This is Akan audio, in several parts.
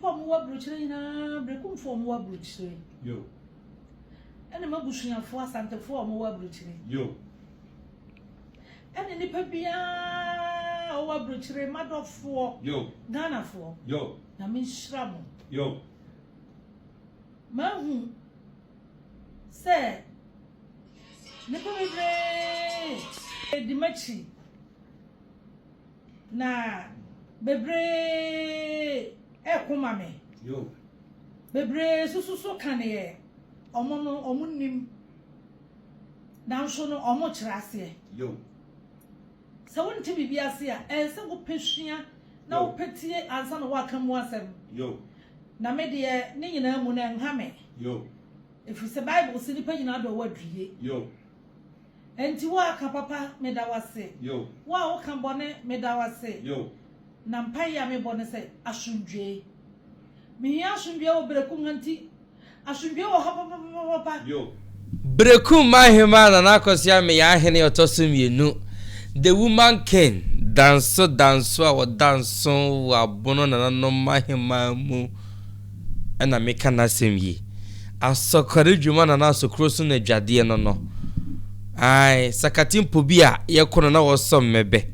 Nnipa a wɔwɔ aburokyire nyinaa, Berekumfoɔ a wɔwɔ aburokyire. Yo. Ɛne m'abusuafoɔ Asantefoɔ a wɔwɔ aburokyire. Yo. Ɛne nnipa biara a wɔwɔ aburokyire, m'adɔfoɔ. Yo. Ghanafoɔ. Yo. Nyame nhyira mo. Yo. Mahu sɛ nnipa bebree di m'akyi. Na bebree reko ma me. Bebree nso so ka neɛ wɔn no wɔn nnim, nanso no wɔkyerɛ aseɛ. Sɛ wonte biribi ase a, ɛyɛ sɛ wopɛ sua na wopɛ tie ansa na woaka mu asɛm. Na me deɛ ne nyinaa mu no ɛnha me. Ɛfiri sɛ Bible se nnipa nyinaa dɔ wo adwie. Enti wo a ka papa, meda wo ase. Wo a woka bɔne, meda wo ase. Na mpaeɛ a mebɔ ne sɛ, asomdwoe. Mehia asomdwoe wɔ Berekum ha nti, asomdwoe wɔ ha papapapapa. Berekum Ahemaa Nana Akosua Meyɛ Ahene Ɔtɔ So Mmienu, The Woman King, Danso Danso a wɔda nso wɔ Abono Nananom Ahemaa mu na meka n'asɛm yi. Asɔkɔre dwuma na na asɔkuro so na adwadeɛ no no. Ae, sakate mpo bi a yɛkɔ no na wɔsɔ mmɛbɛ.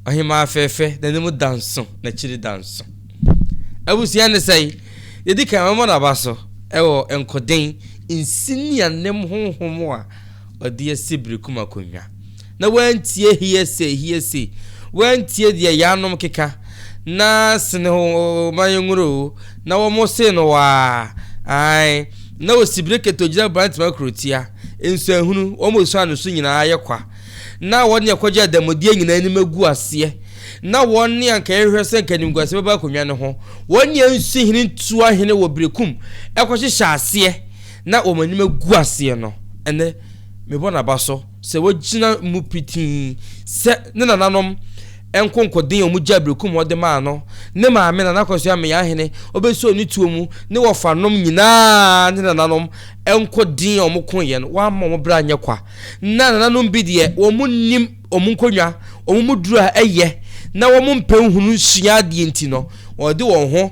Ɔhemaa fɛɛfɛ, n'anim da nso, n'akyiri da nso. Abusua ne sɛe, yɛdi kan mɛmɔ n'aba so wɔ nkoden nsinianem honhom a ɔde asi berekum akonnwa. Na wantie hearsay, hearsay, wantie deɛ yaanom keka, na sene ho ma yɛnwuro o, Na wɔsee no waa, aane, na wɔsi brekete ogyina Brantema kurotia, nsuahunu, wɔn a wɔsuaa no so nyinaa yɛ kwa, na wɔn ne ɛkɔgye adamudeɛ nyinaa anim agu aseɛ, na wɔn ne anka yɛhwehwɛ sɛ anka animguaseɛ bɛba akonnwa no ho, wɔn ne ansuhene ntuahene wɔ berekum ɛkɔhyehyɛ aseɛ, na wɔn anim agu aseɛ no, ɛnnɛ mebɔ n'aba so sɛ wagyina mu pitinn sɛ ne nananom nkonkoden a wɔgyaa berekum hɔ de maa no, ne maame Nana Akosua Ameyaw-Ahene, ɔbɛsoo ne tuo mu, ne wɔfanom nyinaa ne nananom nkoden a wɔkoeɛ no, wamma wɔn berɛ anyɛ kwa. Na nananom bi deɛ, wɔnnim wɔn nkonnwa, wɔn mu duru a ɛyɛ, na wɔn mpɛ nhunu nsua adeɛ nti no, wɔde wɔn ho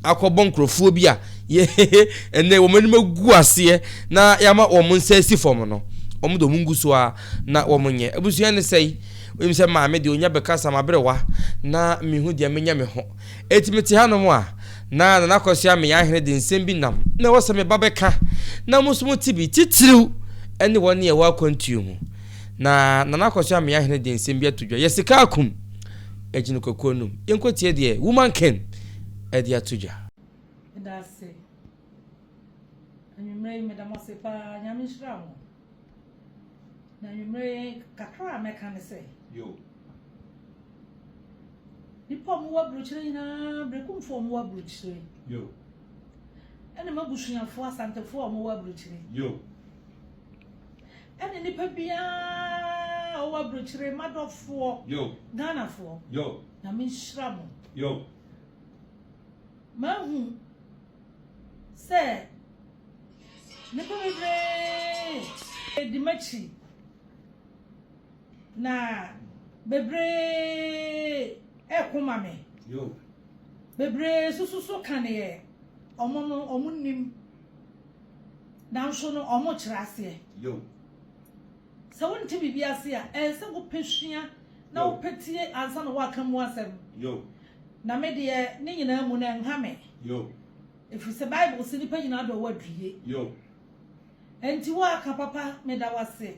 akɔbɔ nkurɔfoɔ bi a ɛnnɛ wɔn anim agu aseɛ na yɛama wɔn nsa asi fam no, wɔn de wɔn ngu so ara na wɔnyɛ. Abusua ne sɛe. Wonim sɛ maame deɛ onya bɛkasa m'aberewa na mehu deɛ menya me ho. Enti mete hanom a, na Nana Kwasi Ameyaw-Ahene de nsɛm bi nam na ɛwɔ sɛ me ba bɛka na mo nso mote bi, titiriw ne wɔn a ɛwɔ akwantuo mu. Na Nana Kwasi Ameyaw-Ahene de nsɛm bi ato dwa. Yɛ sika akum agyina kwakuo anum. Yɛnkɔtie deɛ Woman King de ato dwa. Meda ase. Anwummerɛ yi meda mo ase paa. Nyame nhyira mo. Na anwummerɛ yi kakra a mɛka ne sɛ. Yo. Nnipa a wɔwɔ aburokyire nyinaa, Berekumfoɔ a wɔwɔ aburokyire. Yo. Ɛne m'abusuafoɔ Asantefoɔ a wɔwɔ aburokyire. Yo. Ɛne nnipa biara a wɔwɔ aburokyire, m'adɔfoɔ. Yo. Ghanafoɔ. Yo. Nyame nhyira mo. Yo. Mahu sɛ Nnipa bebree di m'akyi, na bebree reko ma me. Bebree nso so ka deɛ wɔn no wɔnnim, nanso no wɔkyerɛ aseɛ. Sɛ wonte biribi ase a, ɛyɛ sɛ wopɛ sua na wopɛ tie ansa na woaka mu asɛm. Na me deɛ, ne nyinaa mu no, ɛnha me. Ɛfiri sɛ Bible se nnipa nyinaa dɔ wo adwie. Enti wo a ka papa, meda wo ase.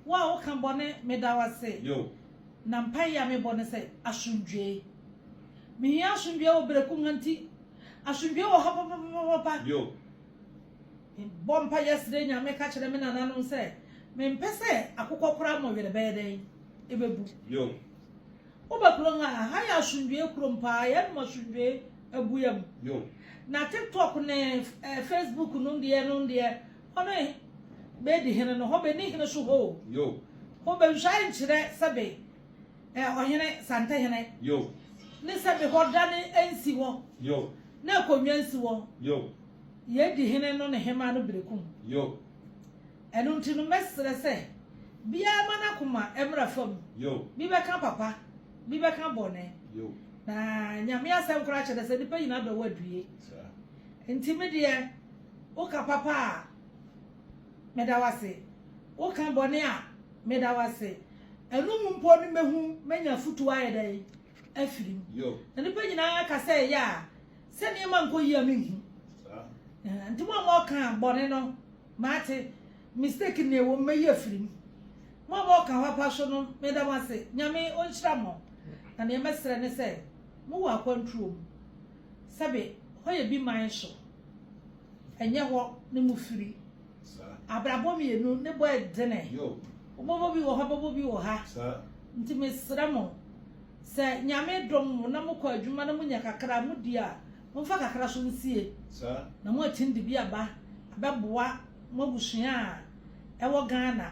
Wo a woka bɔne, meda wo ase. Na mpaeɛ a mebɔ ne sɛ, asomdwoe. Mehia asomdwoe wɔ Berekum ha nti, asomdwoe wɔ ha papapapapa. Mebɔ mpaeɛ srɛ Nyame ka kyerɛ me nananom sɛ, mempɛ sɛ akokɔ koraa mmɔwerɛ bɛyɛ dɛn? Ɛbɛbu. Woba kurom ha a, ha yɛ asomdwoe kurom paa, yɛnom asomdwoe abua mu. Na TikTok ne eh, Facebook no deɛ no deɛ, hɔ ne bɛdi hene no, hɔ bɛni hene so hɔ o. Hɔ bɛnhwae nkyerɛ sɛbe eh, ɔhene, santehene, ne sɛbe hɔ da ne nsi hɔ, na akonnwa nsi hɔ. Yɛdi hene no ne hemaa no berekum. Ɛno nti no mɛsrɛ sɛ biara ma n'akoma mmra fam, bi bɛka papa, bi bɛka bɔne. Na Nyame asɛm koraa kyerɛ sɛ nnipa nyinaa bɛwɔ adue. Nti me deɛ, woka papa a, meda wo ase. Woka bɔne a, meda wo ase. Ɛno mu mpo no mɛhu, mɛnya afotuo ayɛ dɛn afiri mu. Na nnipa nyinaa ka sɛ ɛyɛ a, sɛ nneɛma nkɔ yie a menhu. Nti mo a moka bɔne no, mate. Mistake nea ɛwɔ mu mɛyi afiri mu. Mo a moka papa so no, meda mo ase. Nyame ɔnhyira mo. Na nea mɛsrɛ ne sɛ, mowɔ akwantuo mu, sɛbe hɔ yɛ bi man so, ɛnyɛ hɔ ne mo firi. Abrabɔ mienu ne bɔ ɛdene. Wobɛbɔ bi wɔ hɔ, bɛbɔ bi wɔ ha. Nti mesrɛ mo, sɛ Nyame dom mo na mokɔ adwuma na monya kakra a, modi a, momfa kakra so nsie. Na moatim de bi aba abɛboa mo abusua a ɛwɔ Ghana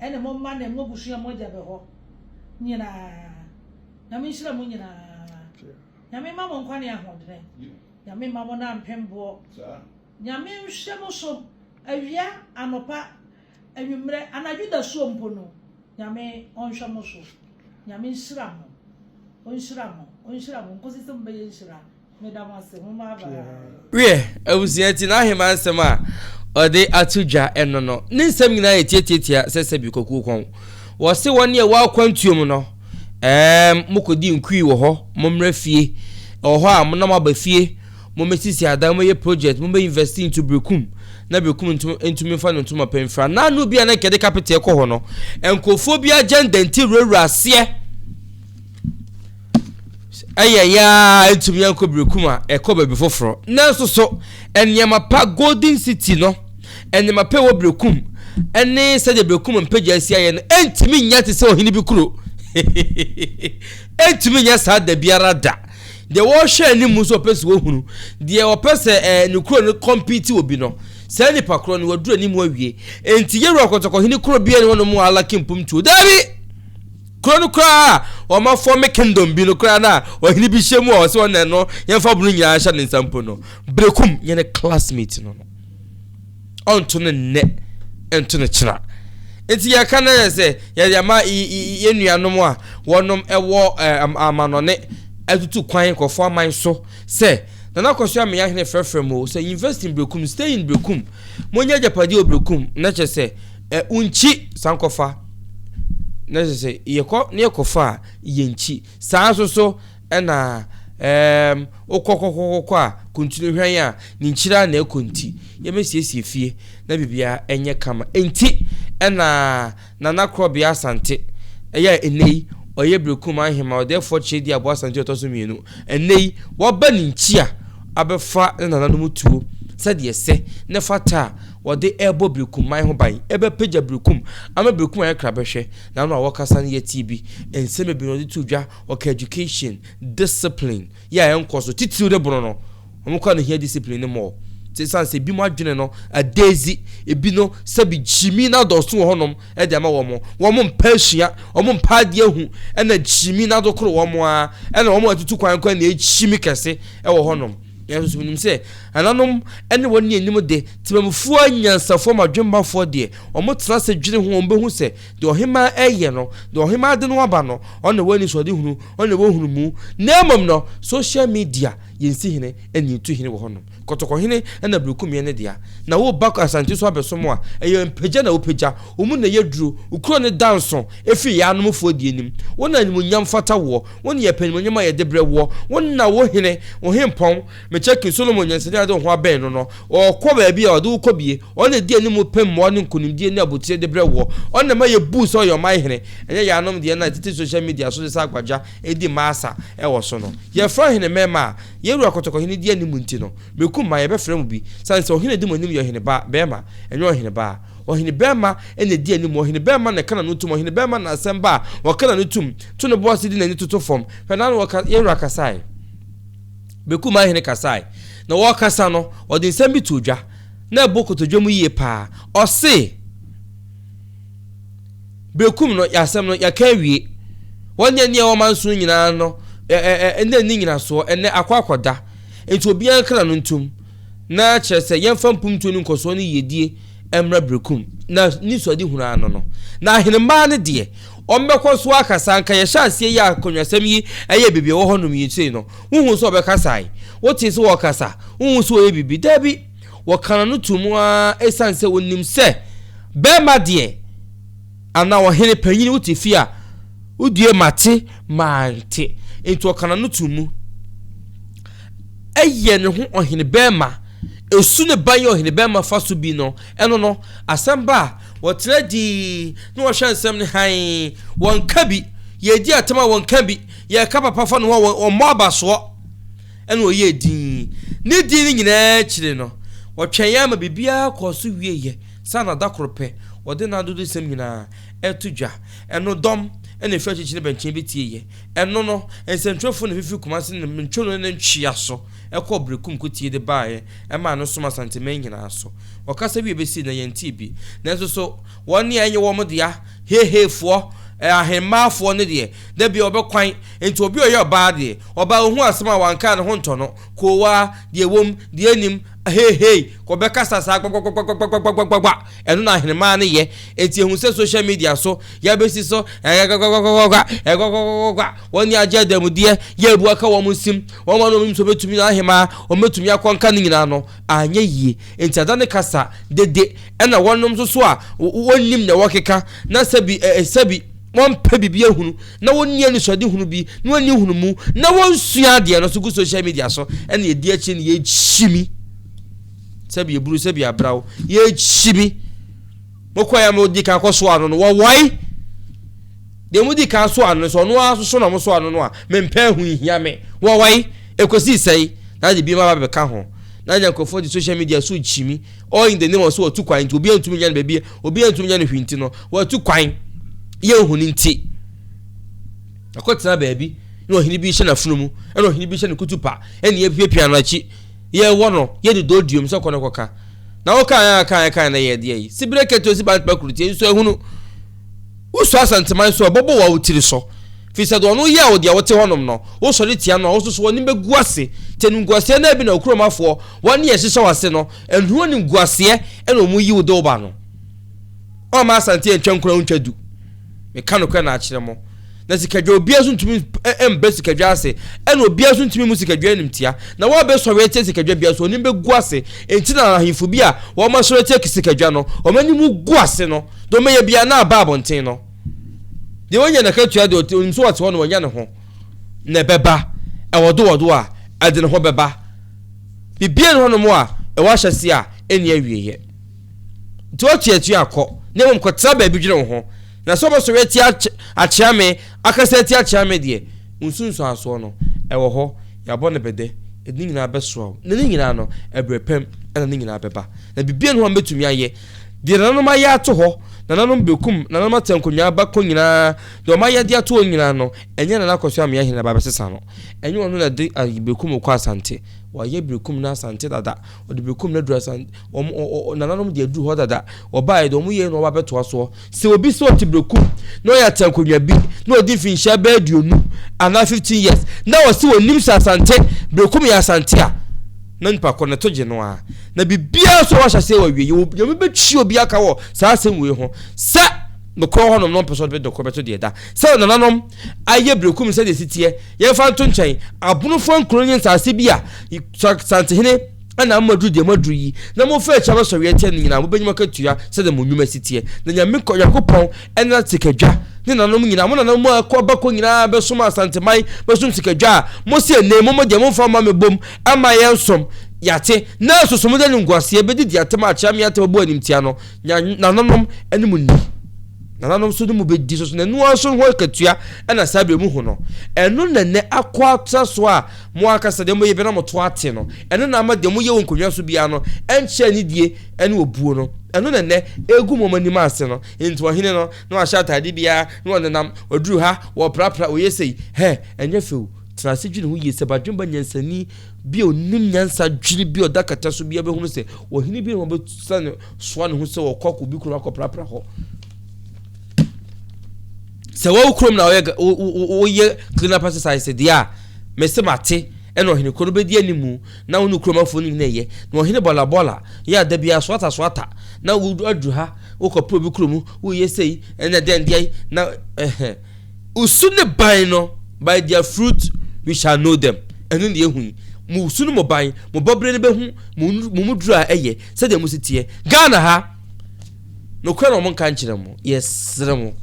ɛne mo mma ne mo abusua a mo agya bɛ hɔ nyinaa. Nyame nhyira mo nyinaa. Nyame mma mo nkwa ne ahoɔdene. Nyame mma mo na mpem boɔ. Nyame nhwɛ mo so awia, anɔpa, anwummerɛ, anadwo dasuo mpo no Nyame ɔnhwɛ mo so. Nyame nhyira mo. Ɔnhyira mo. Ɔnhyira mo nkosi sɛ mobɛyɛ nhyira. Meda mo ase. Momma bye. Wiɛ, abusua ti n'aheman nsɛm a ɔde ato dwa ɛno no, ne nsɛm nyinaa yɛ tiatiatia sɛ sɛbi kwakuo kɔn. Wɔse wɔn a ɛwɔ akwantuo mu no, ɛɛm, mokɔdi nkui wɔ hɔ, mommra fie. Ɛwɔ hɔ a, mo na moaba fie, mommɛsisi adan, mommɛyɛ project, mommɛ invest into Berekum, na Berekum ntumi mfa ne ntoma pa mfira. N'ano bi a na nka yɛde kapɛte ɛkɔ hɔ no, nkurɔfoɔ bi agenda nti wurawura aseɛ. Ɛyɛ yɛ ara ntumi ankɔ Berekum a ɛkɔ baabi foforɔ. Nanso so nneɛma pa Golden City no, nneɛma pa ɛwɔ Berekum ne sɛdeɛ Berekum mpagya asi ayɛ no ɛntumi nyɛ te sɛ ɔhene bi kuro. Ɛntumi nyɛ saa da biara da. Deɛ wɔhwɛ anim nso ɔpɛ sɛ wɔhunu, deɛ ɔpɛ sɛ ɛɛ ne kuro no kɔmpiti wɔ bi no, saa nipa korɔ no waduru anim awie. Enti yɛwura kɔtɔkɔhene kuro biara ne hɔnom a alaki mpomtuo. Daabi! Kuro no koraa a wɔma fɔme kingdom bi no koraa na ɔhene bi hyɛ mu a ɔsɛ ɔna no yɛmfa bunu nyinaa nhyɛ ne nsa mpo no, Berekum yɛ ne classmate no no. Ɔnto no nnɛ, ɛnto no kyena. Nti yɛka no yɛ sɛ yɛde ama yɛn nuanom a wɔnom ɛwɔ amanɔne atutu kwan nkurɔfoɔ aman so sɛ Nana Akosua Ameyahene frɛfrɛ mo sɛ invest in Berekum, stay in Berekum, monyɛ agyapadeɛ wɔ Berekum na kyerɛ sɛ Ɛ wo nkyi san kɔfa na kyerɛ sɛ yɛkɔ na yɛkɔfa a yɛnkyi saa nso so ɛna ɛɛm wokɔ kɔkɔkɔkɔ a kuntunu hwɛn a ne nkyiri a na ɛkɔ nti yɛmɛsiesie fie na biribiara ɛnyɛ kama nti ɛna Nana Korɔbea Asante ɛyɛ a ɛnɛ yi ɔyɛ Berekum ahema ɔdɛɛfoɔ kyerɛ di aboa Asante ɔtɔ so mmienu ɛnɛ yi waba ne nkyi a abɛfa ne nananom tuo sɛdeɛ ɛsɛ ne fata a wɔde rebɔ Berekum man ho ban, ɛbɛpagya Berekum ama Berekum ayɛ krabɛhwɛ. N'ano a wɔkasa no yɛ tee bi, nsɛm bebree na ɔde too dwa, ɔka education, discipline, yɛ a ɛnkɔ so, titiriw ne bono no, wɔn koraa na hia discipline no more. Te sane sɛ ebinom adwene no adezi, ebi no sɛbi gyimi no adɔɔso wɔ hɔnom de ama wɔn, wɔn mpɛ asua, wɔn mpɛ adeɛ ahu, ɛna gyimi no adokoro wɔn ara, ɛna wɔn atutu kwan kwan na ɛgyimi kɛse wɔ hɔnom. Nanso so menim sɛ nananom ne wɔn a anim de, temammufoɔ anyansafoɔ mmadwemmafoɔ deɛ, wɔtena ase dwene ho, wɔbɛhu sɛ deɛ ɔhemmaa reyɛ no, deɛ ɔhemmaa de no aba no, ɔno na ɛwɔ anisoadehunu, ɔno na ɛwɔ nhunumu. Na mmom no, social media, yɛnsi hene ne yɛntu hene wɔ hɔnom. Kɔtɔkɔhene na Berekumyɛ ne dea. Na woreba Asante so abɛsom a, ɛyɛ mpagya na wopagya, wo mu na ɛyɛ duro, wo kuro no da nso firi yɛn anomfoɔ deɛ anim. Wo na animuonyam fata woɔ. Wo ne yɛpɛ animuonyam a yɛde brɛ woɔ. Wo na wo hene, wo hempɔn, mekyɛ King Solomon nyansani a wode wo ho abɛn no no, ɔrekɔ baabi a ɔde wo kɔ bie. Ɔno na ɛdi anim pɛ mmoa ne nkonimdie ne abotire de brɛ woɔ. Ɔno na ɛma yɛbu sɛ ɔyɛ ɔman hene, ɛnyɛ yɛanom deɛ na ɛtete social media so de sɛ agbagya redi mmaa asa wɔ so no. Yɛfrɛ ɔhene mmarima a, yɛn wura Kɔtɔkɔhene di anim nti no, mekum ma yɛbɛfrɛ mo bi, sane sɛ ɔhene a ɛdi mo anim yɛ ɔhene ba, barima, ɛnyɛ ɔhene baa. Ɔhene barima na edi anim, ɔhene barima na ɛka n'ano tom, ɔhene barima na asɛm ba a, ɔka n'ano tom, to ne bo ase de n'ani toto fam. Hwɛ, n'ano ɔka, yɛn wura kasae. Bekum ahene kasae. Na wɔrekasa no, ɔde nsɛm bi too dwa, na ɛbɔ kotodwe mu yie paa. Ɔse, Bekum no, yɛasɛm no, yɛaka awie. Wɔn ne ɛne ɛwɔ manso nyinaa no, ɛnna ɛnni nyinasoɔ, ɛnnɛ akɔ akɔda. Enti obiara nka n'ano ntom. Na kyerɛ sɛ yɛmfa mpomtuo ne nkɔsoɔ ne yiedie mmra Berekum, na ne suadehunu ano no. Na ahenemmaa no deɛ, Ɔmbɛkɔ so akasa. Anka yɛhyɛ aseɛ yi a akonnwasɛm yi ɛyɛ biribi ɛwɔ hɔnom yi sei no, wohu sɛ ɔbɛkasae? Wotee sɛ wɔkasa? Wohu sɛ ɔyɛ biribi? Daabi. Wɔka n'ano to mu ara ɛsiane sɛ wɔnim sɛ bɛrima deɛ anaa ɔhene panyin wote fie a wodue mate mante. Nti ɔka n'ano to mu. Ɛyɛ ne ho ɔhene bɛrima. Esu ne ban yɛ ɔhene bɛrima fa so bi no, ɛno no, asɛm ba a, wɔtena dii na wɔhwɛ nsɛm no hann. Wɔnka bi. Yɛdi atɛm a wɔnka bi. Yɛka papa fa ne ho a wɔmmɔ abasoɔ. Ɛna ɔyɛɛ dinn. Ne din no nyinaa akyiri no, ɔtwɛn ara ma biribiara kɔɔ so wieeɛ, saa na da koro pɛ, ɔde n'adodosɛm nyinaa reto dwa. Ɛno dɔm na ɛfiri akyirikyiri ne bɛnkyɛn bɛtieeɛ. Ɛno no, nsɛntwerɛfoɔ na ɛfifiri Kumasi ne Ntwonoo ne Ntwea so kɔɔ Berekum kɔtie de baeɛ maa no som Asanteman nyinaa so. Ɔkasa wie bɛsii nnɛ yɛntee bi. Nanso so wɔn a ɛnyɛ wɔn dea, heeheefoɔ, ahemmaafoɔ no deɛ, da biara wɔbɛkwan. Enti obi a ɔyɛ ɔbaa deɛ, ɔbaa ɔhu asɛm a wanka a ne ho ntɔ no, koowaa, deɛ ɛwom, deɛ ɛnnim, heehei, wɔbɛkasa saa gbagbagbagbagbagbagbagba. Ɛno na ahenemmaa no yɛ. Enti ehu sɛ social media so, yɛabɛsi so, ɛgbagbagbagbagbagba, ɛgbagbagbagbagbagba, wɔn ani agye adanmudeɛ, yɛ abu aka wɔn nsim, wɔn a na wɔnim sɛ wɔbɛtumi na ahemaa, wɔbɛtumi akɔ nka no nyinaa no, anyɛ yie. Enti ada ne kasa dede, ɛna wɔnom nso so a wɔnnim nea wɔkeka, na sɛbi, ɛ, sɛbi, wɔmpɛ biribi ahunu, na wɔnni anisoadehunu bi, na wɔnni nhunumu, na wɔnsua adeɛ no so gu social media so, ɛna yɛdi akyire na yɛkyimi. Sɛbi eburu, sɛbi abraw, yɛkyimi. Mokɔ ya mo di kan kɔ so ano no, wɔwɔe. Deɛ mo di kan so ano no, sɛ ɔno ara soso na mo so ano no a, mempɛ ahu nhia me. Wɔwɔe, ɛkɔsii sɛe, na de bi ma ba bɛka ho. Na nya nkurɔfoɔ de social media so kyimi, all in the name of sɛ wɔtu kwan nti, obiara ntumi nya no baabi, obiara ntumi nya no hwee nti no, wɔatu kwan, yɛnhu no nti. Akɔtena baabi, na ɔhene bi hyɛ n'afunumu mu, ɛna ɔhene bi hyɛ ne kutupa, ɛna yɛpiapia no akyi, yɛwɔ no, yɛde dɔɔduom sɛ kɔ no kɔka. Na woka yɛn aka yɛn kan na yɛ deɛ yi. Sibire kɛtɛ osi bantama kuru tie nso ehunu. Wosɔ asanteman so a ɛbɔbɔ wɔ wo tiri so. Firi sɛ deɛ ɔno yɛ wo deɛ wote hɔnom no, wosɔre tia no a, wososo w'anim bɛgu ase. Nti animguaseɛ no ara bi na okuromafoɔ, wɔn ne yɛhyehyɛ w'ase no, ɛho animguaseɛ na wɔn yi wo de wo ba no. Ɔmma Asante antwa nkura wontwa du. Meka nokorɛ na akyerɛ mo. Na sikadwa obiara nso ntumi mba sikadwa ase, ɛna obiara nso ntumi mu sikadwa animtia. Na wɔn a bɛsɔre atia sikadwa biara nso, wɔn anim bɛgu ase. Enti na ahemfo bi a wɔasɔre atia sikadwa no, wɔn anim gu ase no, deɛ wɔbɛyɛ biara na aba abɔnten no. Deɛ wanya n'akatua deɛ, ɔnim sɛ ɔte hɔ na wanya ne ho, na ɛbɛba, ɛwɔdowɔdo a, ɛde ne ho bɛba. Biribiara nni hɔnom a ɛwɔ ahyɛseɛ a ɛnni awieeɛ. Nti woatuatua kɔ, na mmom kɔtena baabi dwene wo ho. Na sɛ wobɛsɔre atia akyeame, akasa atia akyeame deɛ, wo nsunsuansoɔ no, ɛwɔ hɔ, yɛabɔ no bɛdɛ, ɛde ne nyinaa bɛsoa wo. Na ne nyinaa no, ɛberɛ pam na ne nyinaa bɛba. Na biribiara nni hɔ a mobɛtumi ayɛ. Deɛ nananom ayɛ ato hɔ, nananom bɛkum, nananom atɛ nkonnwa abakɔ nyinaa, deɛ wɔayɛ de ato hɔ nyinaa no, ɛnyɛ Nana Akɔso Ameyaw Hene na ɛba abɛsesa no. Ɛnyɛ ɔno na ɛde Berekum kɔ Asante. Wɔayɛ Berekum no Asante dada. Wɔde Berekum no aduru Asante, wɔn, ɔ, ɔ, nananom de aduru hɔ dada. Wɔbaeɛ deɛ wɔyɛɛ na wɔba abɛtoa soɔ. Sɛ obi sɛ ɔte Berekum na ɔyɛ atɛnkonnwa bi na ɔdi mfinhyia bɛyɛ 20 anaa 15 years na ɔse ɔnim sɛ Asante, Berekum yɛ Asante a, na nipa korɔ no to gye no ara. Na biribiara nso a wahyɛ aseɛ wɔ awie, yɛwɔ Nyame bɛtwi obi aka wɔ saa asɛm wei ho sɛ nokorɛ wɔ hɔnom na ɔmpɛ sɛ ɔde nokorɛ bɛto deɛ ɛda sɛ nananom ayɛ Berekum sɛdeɛ ɛsi teɛ. Yɛmfa nto nkyɛn, Abonofoɔ nkuro ne nsaase bi a Santehene na ama moaduru deɛ moaduru yi, na mofa akyi abɛsɔre atia no nyinaa, mobɛnya mo akatua sɛdeɛ mo nnwuma si teɛ. Na Nyame, Nyankopɔn ne Sikadwa ne nananom nyinaa, mo nananom a ɛkɔ bɛkɔ nyinaa bɛsom Asanteman, bɛsom Sikadwa a, mose ɛnnɛ yi, momma deɛ momfa mma me bom mma yɛnsom, yɛate, nanso so mode animguaseɛ bɛdidi atɛm a akyea me atɛm abu animtia no, nya, nananom ne mo nni. Nananom nso ne mo bɛdi so so, na ɛno ara nso ho akatua na saa berɛ muhu no. Ɛno na nnɛ akɔ atra so a mo ankasa deɛ moyɛ biara na moto ate no. Ɛno na ama deɛ moyɛ wɔ nkonnwa so biara no ɛnkyɛ anidie ne obuo no. Ɛno na nnɛ ɛregu mo anim ase no. Enti ɔhene no, na wahyɛ ataade biara, na ɔnenam, waduru ha, wɔreprapra, ɔyɛ sei. Hɛ, ɛnyɛ fɛ o. Tena ase dwene ho yie sɛ badwemba nyansani bi a ɔnim nyansa dwene bi a ɔda kɛtɛ so biara bɛhunu sɛ ɔhene bi na wɔbɛsane soa ne ho sɛ ɔkɔ akɔ obi kurom akɔprapra hɔ. Sɛ wɔwɔ kurom na wɔyɛ woyɛ clean up exercise deɛ a, mese mate. Ɛna ɔhene koro no bɛdi animu na wo ne kuromafoɔ no nyina ɛyɛ. Na ɔhene bɔlabɔla yɛ a da biara soata soata na wo aduru ha wokɔpɛ obi kuro mu woyɛ sei ɛna dɛn deɛ na ɛhɛ. Osu ne ban no, by their fruit we shall know them. Ɛno ne yɛhu yi. Mo su ne mo ban, mo bɔberɛ no bɛhu mo mo mu duru a ɛyɛ sɛdeɛ mo si teɛ. Ghana ha, nokorɛ na wɔn nka nkyerɛ mo. Yɛsrɛ mo.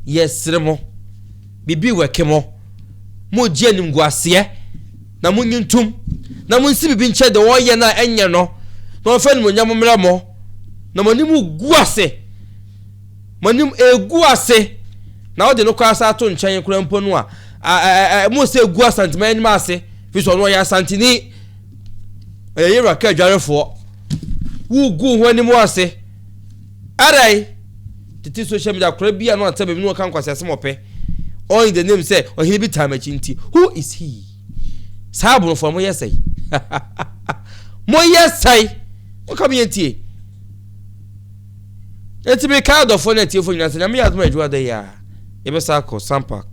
Yɛsrɛ mo. Biribi wɛke mo. Mo gye animguaseɛ na mo nyi ntom na mo nsi biribi nkyerɛ deɛ wɔyɛ no a ɛnyɛ no na wɔmfa animuonyam mmerɛ mo na mo anim gu ase. Mo anim regu ase, na wode no koraa san to nkyɛn koraa mpo no a, mo sɛ egu Asanteman anim ase, fi sɛ ɔno ɔyɛ Asanteni, ɔyɛ Yewura ka adwarefoɔ. Wogu ho anim ase. Ɛdɛn? Tete social media akora bi a no anta baabi no ɔka nkwasi asɛm ɔpɛ. All in the name sɛ ɔhene bi taa m'akyi nti. Who is he? Saa aborofoɔ mo yɛ sɛe. Mo yɛ sɛe. Mo ka mi yɛn tie. Enti mekae adɔfoɔ ne atiefoɔ nyinaa sɛ Nyame yɛ adom a adwuma da yi a yɛbɛsan akɔ Sampa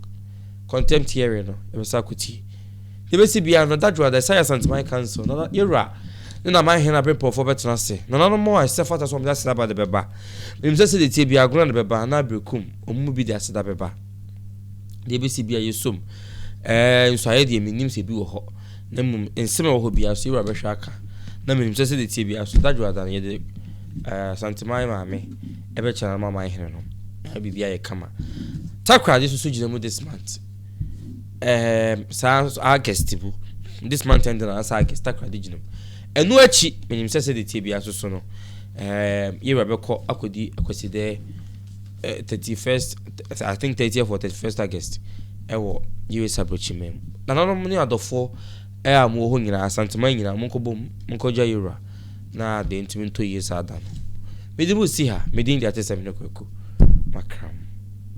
contempt hearing no yɛbɛsan akɔtie. Deɛ ɛbɛsi biara no da dwoada ɛsan yɛ Asanteman Council na yɛwura ne Naman Hene Aberempɔfoɔ bɛtena ase. Nananom a ɛsɛ fata sɛ wɔde aseda ba de bɛba. Menim sɛ sɛdeɛ ɛteɛ biara Agona de bɛba anaa Berekum wɔn mu bi de aseda bɛba. Deɛ ɛbɛsi biara yɛsom. Ɛɛ nsuaeɛ deɛ mennim sɛ ebi wɔ hɔ. Na mmom nsɛm a ɛwɔ hɔ biara so yɛwura bɛhwɛ aka. Na menim sɛ sɛdeɛ ɛteɛ biara so da dwoada no yɛde eh, Asanteman maame ɛbɛkyɛ na ama man hene no na biribi ayɛ kama. Takoradi nso so gyina mu this month. Eh, saa nso August bu. This month ɛnde na asa August Takoradi gyina mu. Ɛno akyi menim sɛ sɛdeɛ ɛteɛ biara so so no eh, yɛwura bɛkɔ akɔdi akwasidɛ 31st I think 30th or 31st August ɛwɔ US abrɔkyima mu. Nananom ne adɔfoɔ a mowɔ hɔ nyinaa, Asanteman nyinaa, monkɔbɔ mu, monkɔgya yɛwura na adeɛ ntumi ntɔ yie saa da no. Mede mo si ha, me din de Atesɛm ne Kwaku Makram.